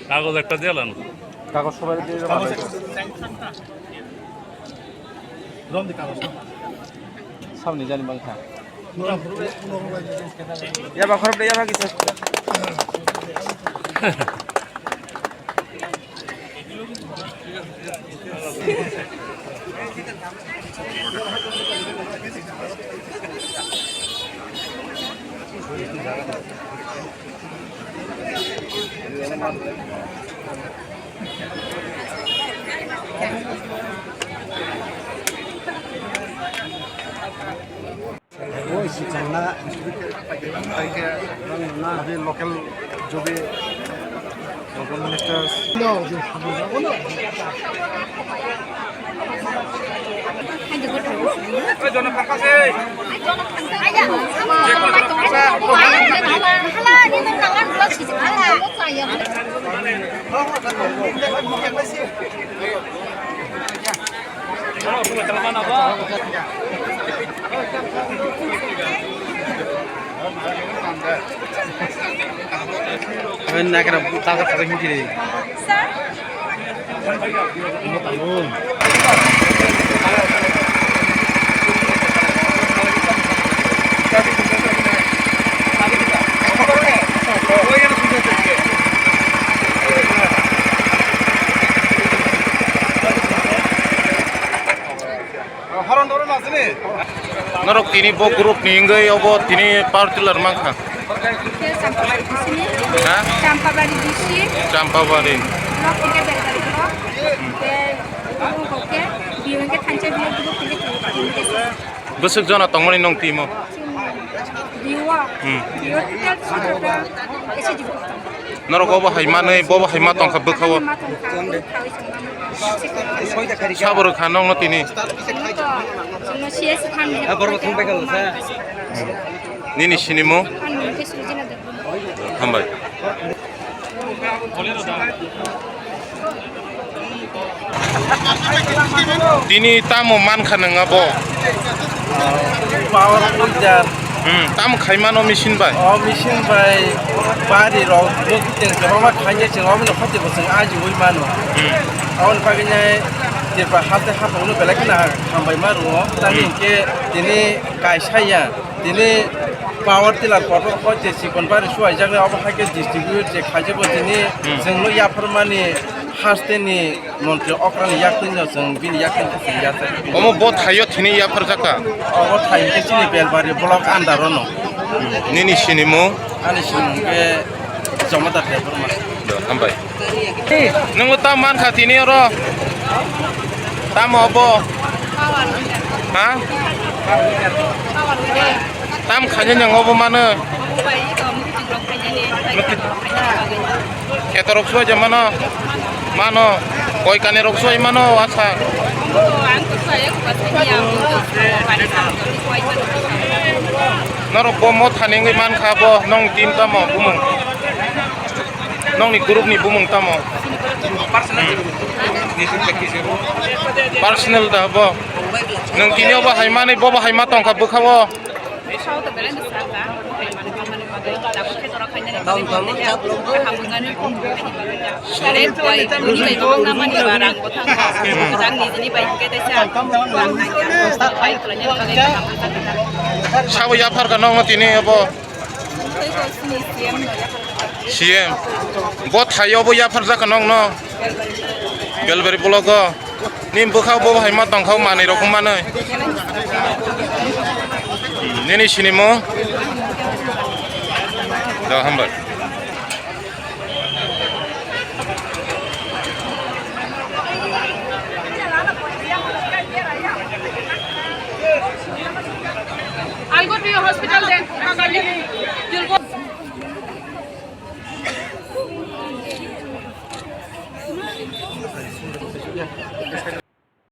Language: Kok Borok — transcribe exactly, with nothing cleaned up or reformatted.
কাগজ একটা দিয়ে এলাম। কাগজ সবাই দিয়ে দিলাম। Samni jani bangkha. Yaba khorok de yaba kisa. Oi, si changna. Abhi local, jo bhi local ministers. Norok tini bo group ni wngwi obo tini power tiller mankha. Champabari D C ni. Ha? Champabari D C. Champabari. Block hwnkhe Belbari block. Hwnkhe, hwnkhe thansa block group hwnkhe tini. Bwswk jona tongmani nwng timo? Biwa. Hmm. Biwa total sotro ta S H G group tong. Norok obo hai manwi, bobo hai ma tongkha bwkhao. Ma tongkha, bwkhao se tongmani. Sabo rwkha nokno tini. Chwngno, chwngno C S khan ni. Nini sinimung? Hambai. Tini tamo mankha nwng abo? Power tiller. Hmm, tamo khaimano machine bai? O machine bai bari rok, bwkiteng kwbangma khainai chwng omo no khoti bo chwng ajiui mano. Hmm. Aboni bagwi nai Tripura haste haphangno belai kheno hambai ma rwo. Tamni Hmm. hinkhe tini kaisa ya. Tini power tiller kotor koi je chikon bari suwaijaknai, obo hai khe distribute je khaijak bo tini Hmm. chwngno yapharmani hasteni montri okrani yaktwino chwng bini yaktwino chwng yachak. Omo bo thaio tini yapharjak kha? Obo thai khe chini Belbari block under o no. Nini sinimung? Ani sinimung khe Jomadar Debbarma. Do, hambai. Nwngo tam mankha tini oro? Tamo obo? Ha? Tam khaina nang obo mano? Kheto rok suai je mano? Mano. Koi kani rok suai mano, asa. Norok bo mo thaningwi mankha bo, nong team tamo bumung? Nongni group ni bumung tamo? Personal da bo. Nwng tini obo hai manwi, bobo hai ma tongkha bwkhao. Sabo yapharkha nongno tini obo? C M. Bo thaio bo yapharjak kha nokno? Belbari block o. Ni bwkha bo hai ma tongkha manwi rok manwi. Nini sinimo? Do hambai. I'll go to your hospital then. You'll go